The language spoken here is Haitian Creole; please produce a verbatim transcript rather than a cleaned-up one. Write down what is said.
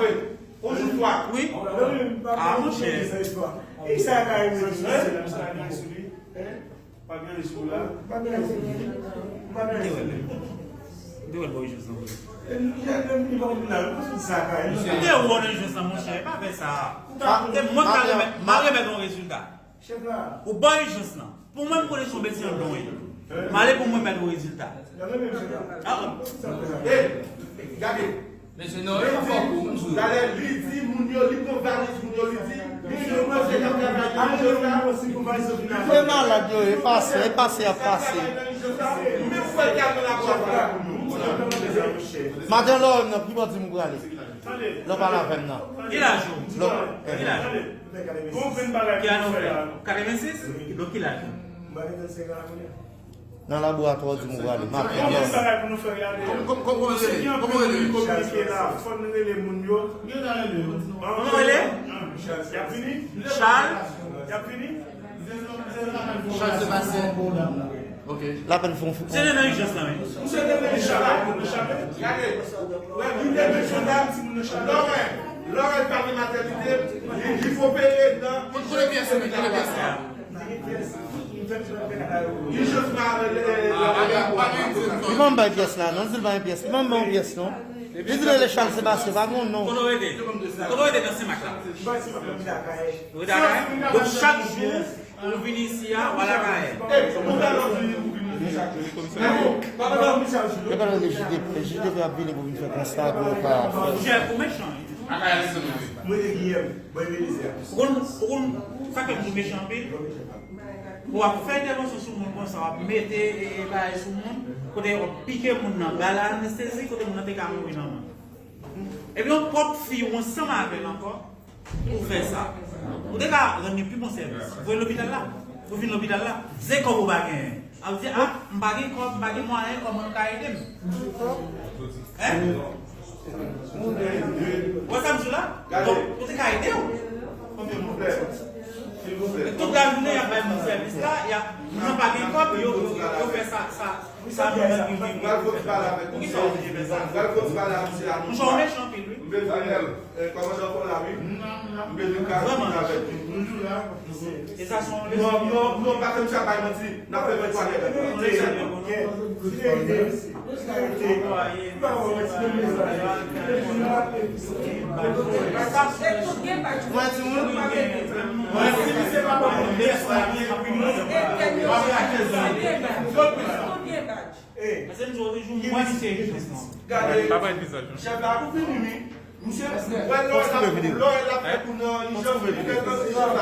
Wi. Ah, monchè. Te wè, men. Te wè bò ijans lan. Te wè nan ijans lan, monchè. Pa fè sa. Se mwen k ta remèt, m a remèt yon rezilta. Ou bò ijans lan. Pou mwen, m konnen se yon betiz yon don ye. M ale pou mwen mèt yon rezilta. Ah bon? Gade. Mesye, non, e pa fò kou, m di w. Talè, li di moun yo, li pran valiz moun yo, li di, moun yo panse y ap travay nan ijans la. Se malad yo ye, e pase, e pase y ap pase. Madan lò, nan ki bò di m ou prale? Lè w pale avè m nan. Ki laj ou? Lè w- Ki laj ou? Ki ane w fè? Katrevensis? Donk ki laj ou? Nan laboratwa w di m ou prale. M ap tann lè w. Kòman rele? Kòman rele? Kòman rele? Charles? Charles Sebastien. Ok. Lapèn fè yon fou. Se nan ijans lan, wi. Misye te vle chape pou nou chape. Gade. Wè, li te vle chape ti moun nan chape. Lorel, Lorel pa gen matènite, li, li fò opere nan. Kote pyès ou, men, kote pyès la? Ijans pa rele. Li pa m bay pyès la, non, li di l pa gen pyès. Li pa m bay yon pyès, non. Li di l rele Charles Sebastien, pa gen yon non. Kote w rete? Kote w rete nan Senmak la? Ou rete Akayè? Donk, chak jou, ou vin isi a, w al Akayè. Yo pral rele J D P, J D P ap vini pou vin fè konsta pou yo ka fè. Monchè, ou mechan, wi. Ou konn, ou konn, sa fè m di w mechan anpil? Ou ap fè entèvansyon sou moun konsa, w ap mete, e, e, bagay sou moun, kote w ap pike moun nan, bay l anestezi, kote moun nan te ka mouri nan men w. Epi yon pwòp fi w ansanm avè l ankò, pou fè sa. Ou te ka rann li pi bon sèvis. Voye lopital la. Ou vin lopital la. Se kòb ou pa genyen. Ap di, a, m pa gen kòb, m pa gen mwayen, kòman nou ka ede m? Hein? Ou wè sa m di w la? Donk, ou te ka ede w. Tout lajounen, y ap bay moun sèvis la, y ap, moun nan pa gen kòb, yo, yo, yo fè sa, sa, sa moun nan gen. Poukisa w oblije fè sa? Monchè, w mechan anpil, wi. Kòmandan Paul la, wi. M bezwen kal avèk li. E sa se yon leson. Non, non, non, pa fè misye ap bay manti. N ap fè mwen twalèt. Mwen, timoun. Mwen, si misye pa ban mwen pyès la, li ap vin mwen. Paske m di w, yon mwen misye ijans lan. Gade, chèf la pou fini, wi. Misye, wè lò l ap, lò l ap fè kou nan ijans, li fè nan ijans la.